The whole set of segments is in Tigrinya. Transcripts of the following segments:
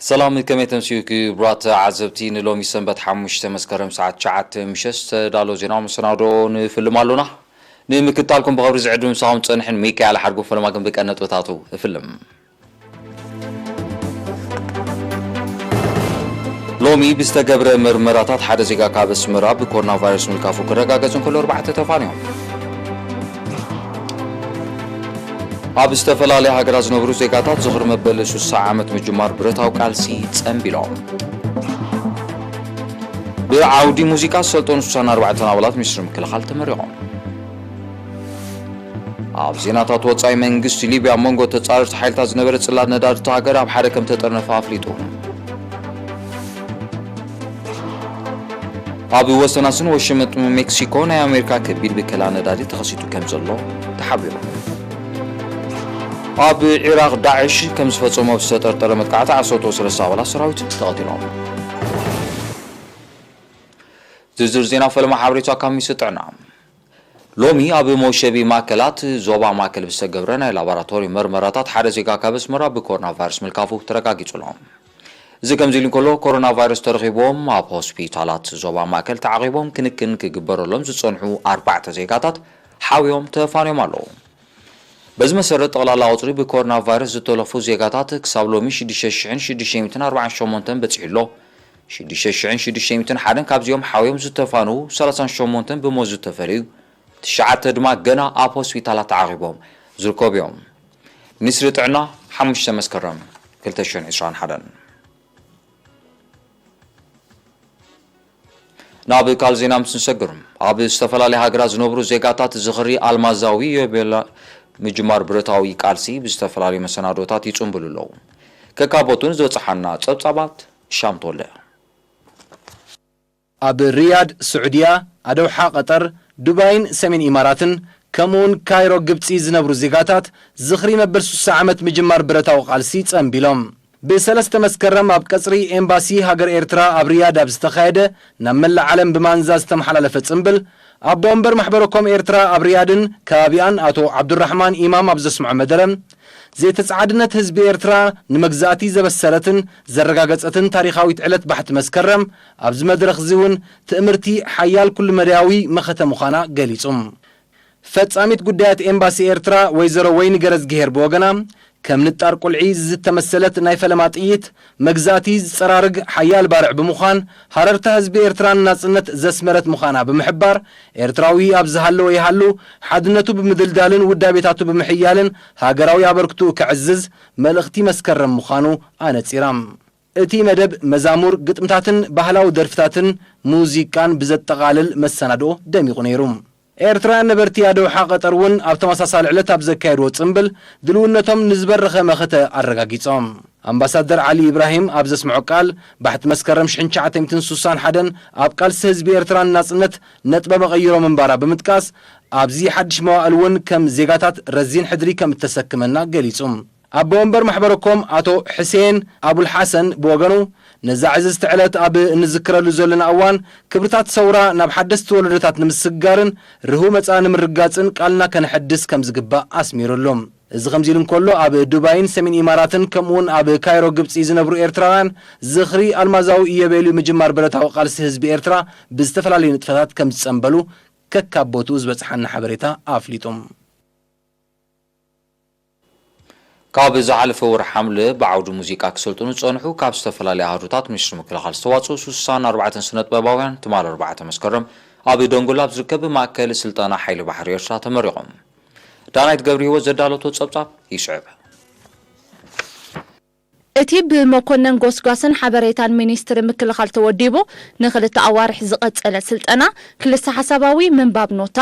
ሰላም፣ ከመይ ተምስዩ ክቡራት ተዓዘብቲ? ንሎሚ ሰንበት ሓሙሽተ መስከረም ሰዓት ትሽዓተ ምሸት ዝተዳሎ ዜና መሰናዶ ንፍልም ኣሎና። ንምክትታልኩም ብኽብሪ ዝዕድም ምሳኹም ጸንሕን ሚካኤል ሓድጉ። ፈለማ ግን ብቀን ነጥብታቱ እፍልም። ሎሚ ብዝተገብረ መርመራታት ሓደ ዜጋ ካብ ኣስመራ ብኮሮና ቫይረስ ምልካፉ ክረጋገጽ እንከሎ፣ ኣርባዕተ ተፋንዮም። ኣብ ዝተፈላለያ ሃገራት ዝነብሩ ዜጋታት ዝኽሪ መበል ሱሳ ዓመት ምጅማር ብረታዊ ቃልሲ ጸንቢሎም። ብዓውዲ ሙዚቃ ዝሰልጠኑ ሱሳን ኣርባዕተን ኣባላት ሚኒስትሪ ምክልኻል ተመሪቖም። ኣብ ዜናታት ወጻኢ፣ መንግስቲ ሊብያ ኣብ መንጎ ተጻረርቲ ሓይልታት ዝነበረ ጽላት ነዳዲ እታ ሃገር ኣብ ሓደ ከም ተጠርነፈ ኣፍሊጡ። ኣብ ወሰናስን ወሽመጥ ሜክሲኮ ናይ ኣሜሪካ ከቢድ ብከላ ነዳዲ ተኸሲቱ ከም ዘሎ ተሓቢሩ። ኣብ ዒራቕ ዳዕሽ ከም ዝፈጸሞ ዝተጠርጠረ መጥቃዕቲ ዓሰርተ ሰለስተ ኣባላት ሰራዊት ተቐቲሎም። ዝርዝር ዜና ፈለማ ሓበሬታ ካብ ሚኒስትሪ ጥዕና። ሎሚ ኣብ መውሸቢ ማእከላት ዞባ ማእከል ብዝተገብረ ናይ ላቦራቶሪ መርመራታት ሓደ ዜጋ ካብ ኣስመራ ብኮሮና ቫይረስ ምልካፉ ተረጋጊጹ ኣሎ። እዚ ከምዚ ኢሉ እንከሎ፣ ኮሮና ቫይረስ ተረኺብዎም ኣብ ሆስፒታላት ዞባ ማእከል ተዓቒቦም ክንክን ክግበረሎም ዝጸንሑ ኣርባዕተ ዜጋታት ሓውዮም ተፋንዮም ኣለዉ። በዚ መሰረት፣ ጠቕላላ ቁጽሪ ብኮሮና ቫይረስ ዝተለኽፉ ዜጋታት ክሳብ ሎሚ ሽዱሽተ ሽሕን ሽዱሽተ ሚእትን ኣርባዓን ሸሞንተን በጺሑ ኣሎ። ሽዱሽተ ሽሕን ሽዱሽተ ሚእትን ሓደን ካብዚኦም ሓውዮም ዝተፋንዉ፣ ሰላሳን ሸሞንተን ብሞት ዝተፈለዩ፣ ትሽዓተ ድማ ገና ኣብ ሆስፒታላት ተዓቒቦም ዝርከቡ እዮም። ሚኒስትሪ ጥዕና፣ ሓሙሽተ መስከረም ክልተ ሽሕን ዕስራን ሓደን። ናብ ካልእ ዜና ምስ ንሰግር፣ ኣብ ዝተፈላለያ ሃገራት ዝነብሩ ዜጋታት ዝኽሪ ኣልማዛዊ ዮቤል ምጅማር ብረታዊ ቃልሲ ብዝተፈላለዩ መሰናዶታት ይጽንብሉ ኣለዉ። ከካቦቱን ዝበጽሓና ጸብጻባት ሻምቶለ። ኣብ ሪያድ፣ ስዑድያ፣ ኣደውሓ፣ ቀጠር፣ ዱባይን ሰሜን ኢማራትን፣ ከምኡውን ካይሮ፣ ግብጺ ዝነብሩ ዜጋታት ዝኽሪ መበል ሱሳ ዓመት ምጅማር ብረታዊ ቃልሲ ጸንቢሎም። ብሰለስተ መስከረም ኣብ ቀጽሪ ኤምባሲ ሃገር ኤርትራ ኣብ ሪያድ ኣብ ዝተኻየደ ናብ መላእ ዓለም ብማንዛ ዝተመሓላለፈ ጽምብል፣ ኣቦ ወንበር ማሕበረ ኮም ኤርትራ ኣብ ሪያድን ከባቢኣን ኣቶ ዓብዱራሕማን ኢማም ኣብ ዘስምዖ መደረ፣ ዘይተጻዓድነት ህዝቢ ኤርትራ ንመግዛእቲ ዘበሰረትን ዘረጋገጸትን ታሪኻዊት ዕለት ባሕቲ መስከረም፣ ኣብዚ መድረኽ እዚ እውን ትእምርቲ ሓያል ኩሉ መዳያዊ መኸተ ምዃና ገሊጹ። ፈጻሚት ጉዳያት ኤምባሲ ኤርትራ ወይዘሮ ወይኒ ገረዝግሄር ብወገና፣ ከም ንጣር ቁልዒ ዝተመሰለት ናይ ፈለማ ጥይት መግዛእቲ ዝጸራርግ ሓያል ባርዕ ብምዃን፣ ሃረርታ ህዝቢ ኤርትራን ናጽነት ዘስመረት ምዃና ብምሕባር፣ ኤርትራዊ ኣብ ዝሃለወ ይሃሉ፣ ሓድነቱ ብምድልዳልን ውዳቤታቱ ብምሕያልን ሃገራዊ ኣበርክትኡ ከዕዝዝ መልእኽቲ መስከረም ምዃኑ ኣነጺራ። እቲ መደብ መዛሙር፣ ግጥምታትን ባህላዊ ደርፍታትን ሙዚቃን ብዘጠቓልል መሰናድኦ ደሚቑ ነይሩ። ኤርትራውያን ነበርቲ ኣደውሓ ቀጠር እውን ኣብ ተመሳሳሊ ዕለት ኣብ ዘካየድዎ ጽምብል፣ ድልውነቶም ንዝበረኸ መኸተ ኣረጋጊጾም። ኣምባሳደር ዓሊ ኢብራሂም ኣብ ዘስምዖ ቃል፣ ባሕቲ መስከረም ሽሕን ትሽዓተ ሚእትን ሱሳን ሓደን ኣብ ቃልሲ ህዝቢ ኤርትራ ንናጽነት ነጥበ መቐይሮ ምንባራ ብምጥቃስ፣ ኣብዚ ሓድሽ መዋእል እውን ከም ዜጋታት ረዚን ሕድሪ ከም እተሰክመና ገሊጹ። ኣቦ ወንበር ማሕበረ ኮም ኣቶ ሕሴን ኣቡልሓሰን ብወገኑ፣ ነዛ ዕዝዝቲ ዕለት ኣብ እንዝክረሉ ዘለና እዋን፣ ክብርታት ሰውራ ናብ ሓደስቲ ወለዶታት ንምስግጋርን ርህው መጻኢ ንምርጋጽን ቃልና ከነሐድስ ከም ዝግባእ ኣስሚሩሉ። እዚ ከምዚ ኢሉ እንከሎ፣ ኣብ ዱባይን ሰሜን ኢማራትን ከምኡውን ኣብ ካይሮ ግብጺ ዝነብሩ ኤርትራውያን ዝኽሪ ኣልማዛዊ ኢዮቤልዩ ምጅማር ብረታዊ ቃልሲ ህዝቢ ኤርትራ ብዝተፈላለዩ ንጥፈታት ከም ዝጸንበሉ ከካብ ቦትኡ ዝበጽሓና ሓበሬታ ኣፍሊጡ። ካብ ዝሓለፈ ወርሒ ሓምለ ብዓውዲ ሙዚቃ ክሰልጥኑ ዝጸንሑ ካብ ዝተፈላለያ ኣሃዱታት ሚኒስትሪ ምክልኻል ዝተዋጽኡ ሱሳን ኣርባዕተን ስነ-ጥበባውያን ትማል ኣርባዕተ መስከረም ኣብ ደንጎላ ኣብ ዝርከብ ማእከል ስልጠና ሓይሊ ባሕሪ ኤርትራ ተመሪቖም። ዳናይት ገብረህይወት ዘዳለቶ ጸብጻብ ይስዕብ። እቲ ብመኮነን ጎስጓስን ሓበሬታን ሚኒስትሪ ምክልኻል ተወዲቡ ንኽልተ ኣዋርሕ ዝቐጸለ ስልጠና፣ ክልሰ ሓሳባዊ ምንባብ ኖታ፣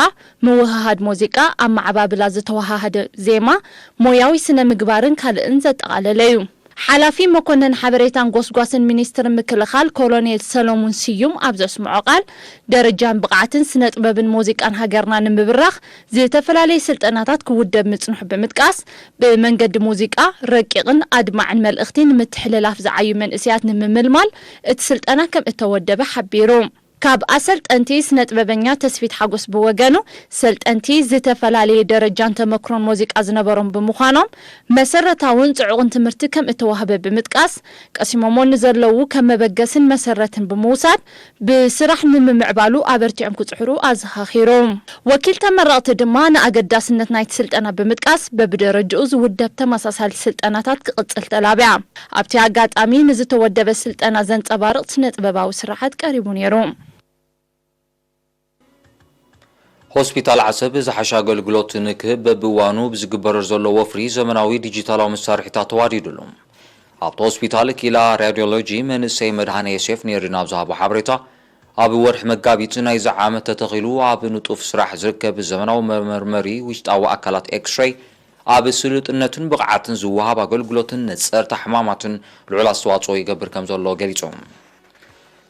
ምውህሃድ ሙዚቃ፣ ኣመዓባብላ ዝተወሃሃደ ዜማ፣ ሞያዊ ስነ ምግባርን ካልእን ዘጠቓለለ እዩ። ሓላፊ መኮነን ሓበሬታን ጎስጓስን ሚኒስትሪ ምክልኻል ኮሎኔል ሰሎሙን ስዩም ኣብ ዘስምዖ ቃል፣ ደረጃን ብቕዓትን ስነ ጥበብን ሙዚቃን ሃገርና ንምብራኽ ዝተፈላለዩ ስልጠናታት ክውደብ ምጽንሑ ብምጥቃስ፣ ብመንገዲ ሙዚቃ ረቂቕን ኣድማዕን መልእኽቲ ንምትሕልላፍ ዝዓዩ መንእሰያት ንምምልማል እቲ ስልጠና ከም እተወደበ ሓቢሩ። ካብ ኣሰልጠንቲ ስነጥበበኛ ተስፊት ሓጎስ ብወገኑ፣ ሰልጠንቲ ዝተፈላለየ ደረጃን ተመክሮን ሙዚቃ ዝነበሮም ብምዃኖም፣ መሰረታውን ጽዑቕን ትምህርቲ ከም እተዋህበ ብምጥቃስ፣ ቀሲሞሞ ንዘለዉ ከም መበገስን መሰረትን ብምውሳድ፣ ብስራሕ ንምምዕባሉ ኣበርቲዖም ክጽዕሩ ኣዘኻኺሩ። ወኪል ተመረቕቲ ድማ ንኣገዳስነት ናይቲ ስልጠና ብምጥቃስ፣ በብደረጅኡ ዝውደብ ተመሳሳሊ ስልጠናታት ክቕጽል ተላብያ። ኣብቲ ኣጋጣሚ ንዝተወደበ ስልጠና ዘንጸባርቕ ስነ-ጥበባዊ ስርሓት ቀሪቡ ነይሩ። ሆስፒታል ዓሰብ ዝሓሸ ኣገልግሎት ንክህብ በብእዋኑ ብዝግበር ዘሎ ወፍሪ ዘመናዊ ዲጂታላዊ መሳርሒታት ተዋዲዱሉ። ኣብቲ ሆስፒታል ክኢላ ራዲዮሎጂ መንእሰይ መድሃኔ ዮሴፍ ነይሪ ናብ ዝሃቦ ሓበሬታ፣ ኣብ ወርሒ መጋቢት ናይዚ ዓመት ተተኺሉ ኣብ ንጡፍ ስራሕ ዝርከብ ዘመናዊ መመርመሪ ውሽጣዊ ኣካላት ኤክስሬይ ኣብ ስሉጥነትን ብቕዓትን ዝወሃብ ኣገልግሎትን ነጸርታ ሕማማትን ልዑል ኣስተዋጽኦ ይገብር ከም ዘሎ ገሊጹ።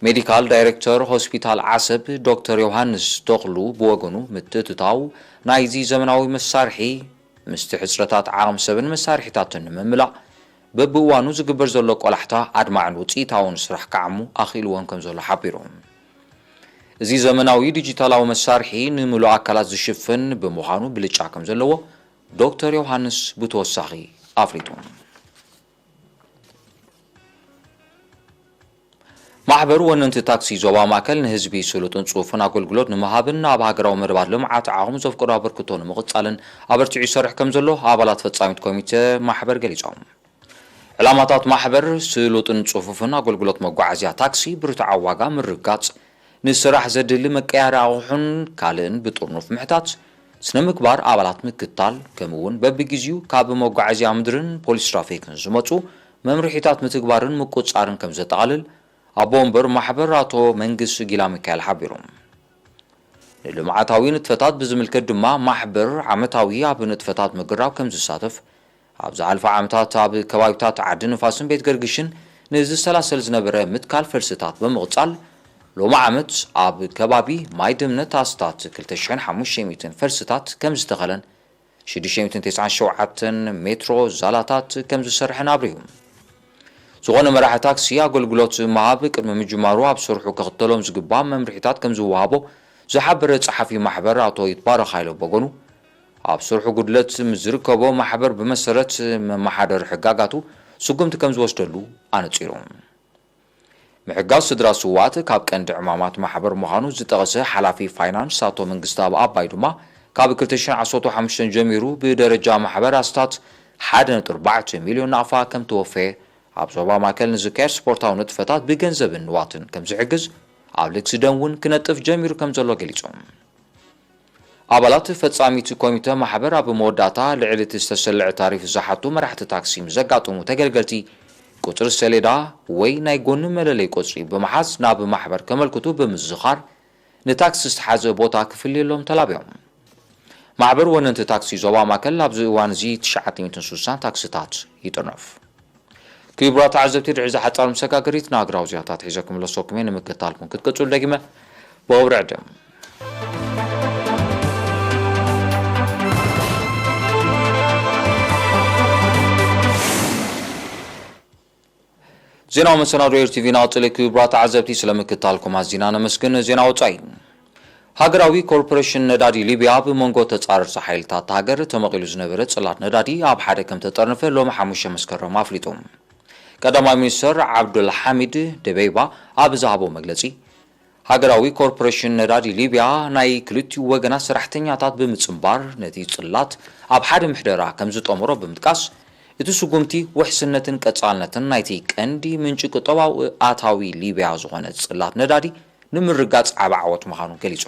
ሜዲካል ዳይሬክተር ሆስፒታል ዓሰብ ዶክተር ዮሃንስ ተኽሉ ብወገኑ፣ ምትእትታው ናይዚ ዘመናዊ መሳርሒ ምስቲ ሕጽረታት ዓቕሚ ሰብን መሳርሒታትን ንምምላእ በብእዋኑ ዝግበር ዘሎ ቆላሕታ ኣድማዕን ውጽኢታውን ስራሕ ክዓሙ ኣኽኢልዎም ከም ዘሎ ሓቢሩ። እዚ ዘመናዊ ዲጂታላዊ መሳርሒ ንምሉእ ኣካላት ዝሽፍን ብምዃኑ ብልጫ ከም ዘለዎ ዶክተር ዮሃንስ ብተወሳኺ ኣፍሊጡ። ማሕበር ወነንቲ ታክሲ ዞባ ማእከል ንህዝቢ ስሉጥን ጽፉን ኣገልግሎት ንምሃብን ኣብ ሃገራዊ መደባት ልምዓት ዓቕሙ ዘፍቅዶ ኣበርክቶ ንምቕጻልን ኣበርቲዑ ይሰርሕ ከም ዘሎ ኣባላት ፈጻሚት ኮሚቴ ማሕበር ገሊጾም። ዕላማታት ማሕበር ስሉጥን ጽፉፍን ኣገልግሎት መጓዓዝያ ታክሲ፣ ብርቱዓዊ ዋጋ ምርጋጽ፣ ንስራሕ ዘድሊ መቀያሪ ኣቑሑን ካልእን ብጥርኑፍ ምሕታት፣ ስነ ምግባር ኣባላት ምክታል፣ ከምኡ እውን በብግዜኡ ካብ መጓዓዝያ ምድርን ፖሊስ ትራፊክን ዝመጹ መምርሒታት ምትግባርን ምቁጽጻርን ከም ዘጠቓልል ኣቦ ወንበር ማሕበር ኣቶ መንግስ ጊላ ሚካኤል ሓቢሮም። ንልምዓታዊ ንጥፈታት ብዝምልከት ድማ ማሕበር ዓመታዊ ኣብ ንጥፈታት ምግራብ ከም ዝሳተፍ፣ ኣብ ዝሓለፈ ዓመታት ኣብ ከባቢታት ዓዲ ንፋስን ቤት ገርግሽን ንዝሰላሰል ዝነበረ ምትካል ፈልስታት ብምቕጻል፣ ሎሚ ዓመት ኣብ ከባቢ ማይ ድምነት ኣስታት ክልተ ሽሕን ሓሙሽተ ሚእትን ፈልስታት ከም ዝተኸለን ሽዱሽተ ሚእትን ተስዓን ሸውዓተን ሜትሮ ዛላታት ከም ዝሰርሐን ኣብሪሁ። ዝኾነ መራሒ ታክሲ ኣገልግሎት ምሃብ ቅድሚ ምጅማሩ ኣብ ስርሑ ክኽተሎም ዝግባእ መምርሒታት ከም ዝወሃቦ ዝሓበረ ጸሓፊ ማሕበር ኣቶ ይትባረኽ ሃይለ በጎኑ፣ ኣብ ስርሑ ጉድለት ምስ ዝርከቦ ማሕበር ብመሰረት መመሓደሪ ሕጋጋቱ ስጉምቲ ከም ዝወስደሉ ኣነጺሩ። ምሕጋዝ ስድራ ስውኣት ካብ ቀንዲ ዕማማት ማሕበር ምዃኑ ዝጠቐሰ ሓላፊ ፋይናንስ ኣቶ መንግስተኣብ ኣባይ ድማ፣ ካብ ክልተ ሽሕን ዓሰርተ ሓሙሽተን ጀሚሩ ብደረጃ ማሕበር ኣስታት ሓደ ነጥቢ ኣርባዕተ ሚልዮን ናቕፋ ከም ተወፈየ፣ ኣብ ዞባ ማእከል ንዝካየድ ስፖርታዊ ንጥፈታት ብገንዘብን ንዋትን ከም ዝሕግዝ፣ ኣብ ልግሲ ደም እውን ክነጥፍ ጀሚሩ ከም ዘሎ ገሊጾም። ኣባላት ፈጻሚት ኮሚተ ማሕበር ኣብ መወዳእታ፣ ልዕሊ እቲ ዝተሰልዐ ታሪፍ ዝሓቱ መራሕቲ ታክሲ ምስ ዘጋጥሙ ተገልገልቲ፣ ቁጽሪ ሰሌዳ ወይ ናይ ጎኒ መለለይ ቁጽሪ ብምሓዝ ናብ ማሕበር ከመልክቱ ብምዝኻር፣ ንታክሲ ዝተሓዘ ቦታ ክፍልየሎም ተላብዮም። ማሕበር ወነንቲ ታክሲ ዞባ ማእከል ኣብዚ እዋን እዚ ትሽዓተ ሚእትን ስሳን ታክስታት ይጥርነፍ። ክቡራት ተዓዘብቲ፣ ድሕሪ እዛ ሓጻር መሰጋገሪት ንኣግራው ዜናታት ሒዘ ክምለሰኩም እየ። ንምክትታልኩም ክትቅጽሉ ደጊመ ብኽብሪ ዕድም። ዜናዊ መሰናዶ ኤር ቲቪ ናቕጽል። ክቡራት ተዓዘብቲ፣ ስለ ምክትታልኩም ኣዚና ነመስግን። ዜና ወጻኢ። ሃገራዊ ኮርፖሬሽን ነዳዲ ሊብያ ብመንጎ ተጻረርቲ ሓይልታት ሃገር ተመቒሉ ዝነበረ ጽላት ነዳዲ ኣብ ሓደ ከም ተጠርነፈ ሎሚ ሓሙሽተ መስከረም ኣፍሊጡ። ቀዳማይ ሚኒስተር ዓብዱል ሓሚድ ደበይባ ኣብ ዝሃቦ መግለጺ፣ ሃገራዊ ኮርፖሬሽን ነዳዲ ሊብያ ናይ ክልቲኡ ወገናት ሰራሕተኛታት ብምጽንባር ነቲ ጽላት ኣብ ሓደ ምሕደራ ከም ዝጠመሮ ብምጥቃስ፣ እቲ ስጉምቲ ውሕስነትን ቀጻልነትን ናይቲ ቀንዲ ምንጪ ቁጠባዊ ኣታዊ ሊብያ ዝኾነ ጽላት ነዳዲ ንምርጋጽ ዓቢ ዓወት ምዃኑ ገሊጹ።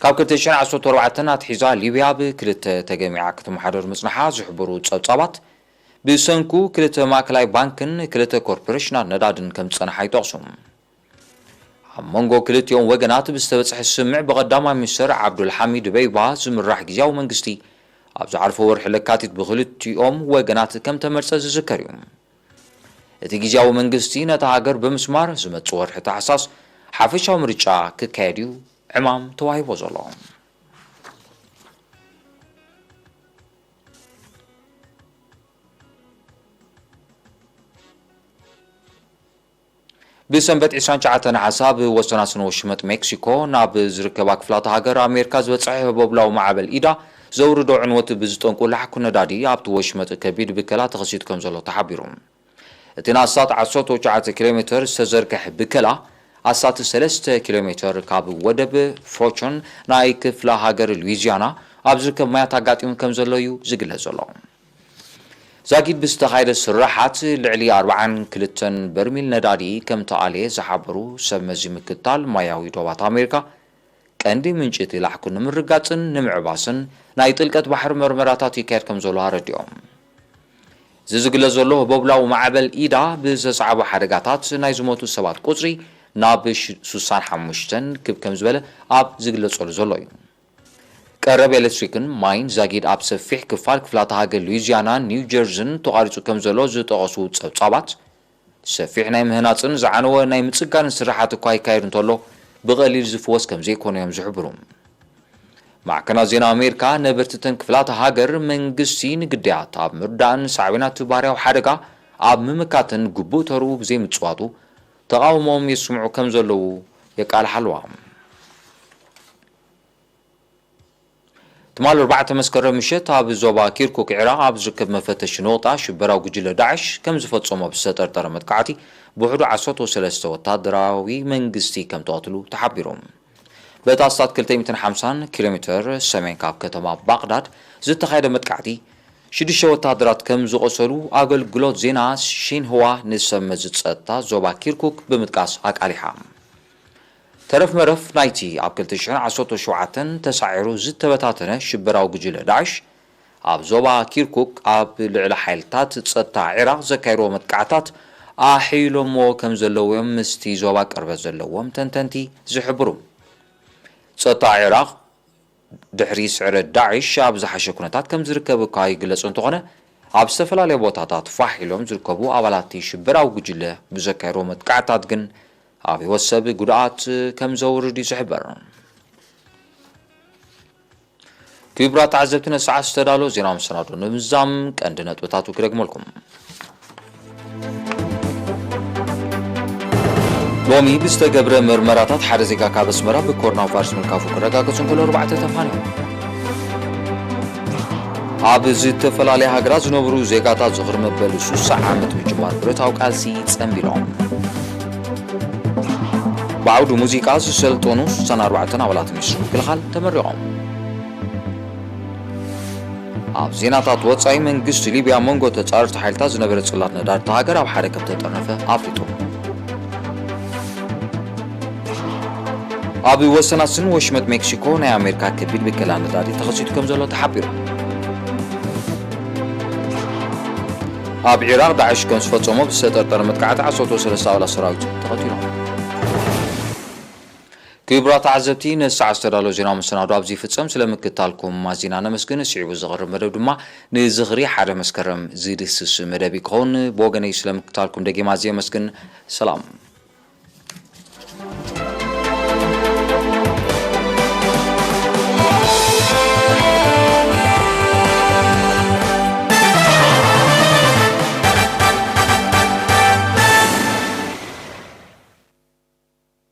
ካብ ክልተ ሽሕን ዓሰርተ ኣርባዕተን ኣትሒዛ ሊብያ ብክልተ ተገሚዓ ክትመሓደር ምጽንሓ ዝሕብሩ ጸብጻባት፣ ብሰንኩ ክልተ ማእከላይ ባንክን ክልተ ኮርፖሬሽናት ነዳድን ከም ዝጸንሓ ይጠቕሱ። ኣብ መንጎ ክልቲኦም ወገናት ብዝተበጽሐ ስምምዕ ብቐዳማይ ሚኒስተር ዓብዱል ሓሚድ በይባ ዝምራሕ ግዝያዊ መንግስቲ ኣብ ዝሓለፈ ወርሒ ለካቲት ብክልቲኦም ወገናት ከም ተመርጸ ዝዝከር እዩ። እቲ ግዝያዊ መንግስቲ ነታ ሃገር ብምስማር ዝመጽእ ወርሒ ታሕሳስ ሓፈሻዊ ምርጫ ክካየድ እዩ ዕማም ተዋሂቦ ዘሎ። ብሰንበት ዕስራን ትሽዓተን ነሓሰ ኣብ ወሰናስን ወሽመጥ ሜክሲኮ ናብ ዝርከባ ክፍላተ ሃገር ኣሜሪካ ዝበፅሐ ህቦብላዊ ማዕበል ኢዳ ዘውርዶ ዕንወት ብዝጠንቁ ላሕኩ ነዳዲ ኣብቲ ወሽመጥ ከቢድ ብከላ ተኸሲቱ ከም ዘሎ ተሓቢሩ። እቲ ንኣስታት ዓሰርተ ትሽዓተ ኪሎ ሜተር ዝተዘርግሐ ብከላ ኣስታት ሰለስተ ኪሎ ሜተር ካብ ወደብ ፎርቹን ናይ ክፍለ ሃገር ሉዊዚያና ኣብ ዝርከብ ማያት ኣጋጢሙ ከም ዘሎ እዩ ዝግለጽ ዘሎ። ዛጊድ ብዝተኻየደ ስራሓት ልዕሊ ኣርብዓን ክልተን በርሚል ነዳዲ ከም ተኣልየ ዝሓበሩ ሰብ መዚ ምክትታል ማያዊ ዶባት ኣሜሪካ፣ ቀንዲ ምንጪ እቲ ላሕኩ ንምርጋጽን ንምዕባስን ናይ ጥልቀት ባሕሪ መርመራታት ይካየድ ከም ዘሎ ኣረዲኦም። እዚ ዝግለጽ ዘሎ ህቦብላዊ ማዕበል ኢዳ ብዘስዓቦ ሓደጋታት ናይ ዝሞቱ ሰባት ቁጽሪ ናብ ሽ-፣ ስሳን ሓሙሽተን ክብ ከም ዝበለ ኣብ ዝግለጸሉ ዘሎ እዩ። ቀረብ ኤሌክትሪክን ማይን ዛጊድ ኣብ ሰፊሕ ክፋል ክፍላተ ሃገር ሉዊዚያናን ኒው ጀርዝን ተቋሪጹ ከም ዘሎ ዝጠቐሱ ጸብጻባት፣ ሰፊሕ ናይ ምህናጽን ዝዓነወ ናይ ምጽጋንን ስራሓት እኳ ይካየድ እንተሎ፣ ብቐሊል ዝፍወስ ከም ዘይኮነ እዮም ዝሕብሩ። ማዕከናት ዜና ኣሜሪካ ነበርቲ እተን ክፍላተ ሃገር መንግስቲ ንግዳያት ኣብ ምርዳእን ሳዕቤናት ባህርያዊ ሓደጋ ኣብ ምምካትን ግቡእ ተርኡ ብዘይምጽዋቱ ተቓውሞኦም የስምዑ ከም ዘለዉ የቃልሓ ኣለዋ። ትማሊ ኣርባዕተ መስከረም ምሸት ኣብ ዞባ ኪርኩክ ዒራቕ ኣብ ዝርከብ መፈተሺ ነቑጣ ሽበራዊ ጉጅለ ዳዕሽ ከም ዝፈጸሞ ብዝተጠርጠረ መጥቃዕቲ ብውሕዱ ዓሰርተ ሰለስተ ወታደራዊ መንግስቲ ከም ተቐትሉ ተሓቢሩ። በቲ ኣስታት ክልተ ሚእትን ሓምሳን ኪሎ ሜተር ሰሜን ካብ ከተማ ባቕዳድ ዝተኻየደ መጥቃዕቲ ሽዱሽተ ወታደራት ከም ዝቖሰሉ ኣገልግሎት ዜና ሺንህዋ ንሰብ መዚ ጸጥታ ዞባ ኪርኩክ ብምጥቃስ ኣቃሊሓ። ተረፍ መረፍ ናይቲ ኣብ ክልተ ሽሕን ዓሰርተ ሸውዓተን ተሳዒሩ ዝተበታተነ ሽበራዊ ጉጅለ ዳዕሽ ኣብ ዞባ ኪርኩክ ኣብ ልዕሊ ሓይልታት ጸጥታ ዒራቕ ዘካየድዎ መጥቃዕታት ኣሕይሎምዎ ከም ዘለዉ እዮም ምስቲ ዞባ ቅርበት ዘለዎም ተንተንቲ ዝሕብሩ። ጸጥታ ዒራቕ ድሕሪ ስዕረት ዳዕሽ ኣብ ዝሓሸ ኩነታት ከም ዝርከብ እኳ ይግለጽ እንተኾነ፣ ኣብ ዝተፈላለየ ቦታታት ፋሕ ኢሎም ዝርከቡ ኣባላት እቲ ሽበራዊ ጉጅለ ብዘካየድዎ መጥቃዕታት ግን ኣብ ህይወት ሰብ ጉድኣት ከም ዘውርድ እዩ ዝሕበር። ክቡራት ተዓዘብቲ፣ ነዚ ሰዓት ዝተዳለወ ዜናዊ መሰናዶ ንምዝዛም ቀንዲ ነጥብታቱ ክደግመልኩም። ሎሚ ብዝተገብረ መርመራታት ሓደ ዜጋ ካብ ኣስመራ ብኮሮና ቫይረስ ምልካፉ ክረጋገጽ እንከሎ፣ ኣርባዕተ ተፋንዮም። ኣብ ዝተፈላለያ ሃገራት ዝነብሩ ዜጋታት ዝኽሪ መበል ሱሳ ዓመት ምጅማር ብረታዊ ቃልሲ ጸንቢሎም። ብዓውዲ ሙዚቃ ዝሰልጠኑ ስሳን ኣርባዕተን ኣባላት ሚኒስትሪ ምክልኻል ተመሪቖም። ኣብ ዜናታት ወጻኢ፣ መንግስቲ ሊብያ መንጎ ተጻረርቲ ሓይልታት ዝነበረ ጽላት ነዳዲ እታ ሃገር ኣብ ሓደ ከም ተጠርነፈ ኣፍሊጡ። ኣብ ወሰናስን ወሽመጥ ሜክሲኮ ናይ ኣሜሪካ ከቢድ ብከላ ነዳዲ ተኸሲቱ ከም ዘሎ ተሓቢሩ። ኣብ ዒራቕ ዳዕሽ ከም ዝፈጸሞ ብዝተጠርጠረ መጥቃዕቲ ዓሰርተ ሰለስተ ኣባላት ሰራዊት ተቐቲሎም። ክቡራት ተዓዘብቲ፣ ነዚ ሰዓት ዝተዳለወ ዜናዊ መሰናዶ ኣብዚ ይፍጸም። ስለ ምክትታልኩም ኣዚና ነመስግን። ስዒቡ ዝቐርብ መደብ ድማ ንዝኽሪ ሓደ መስከረም ዝድስስ መደብ ክኸውን። ብወገነይ ስለ ምክትታልኩም ደጊም ኣዝየ የመስግን። ሰላም።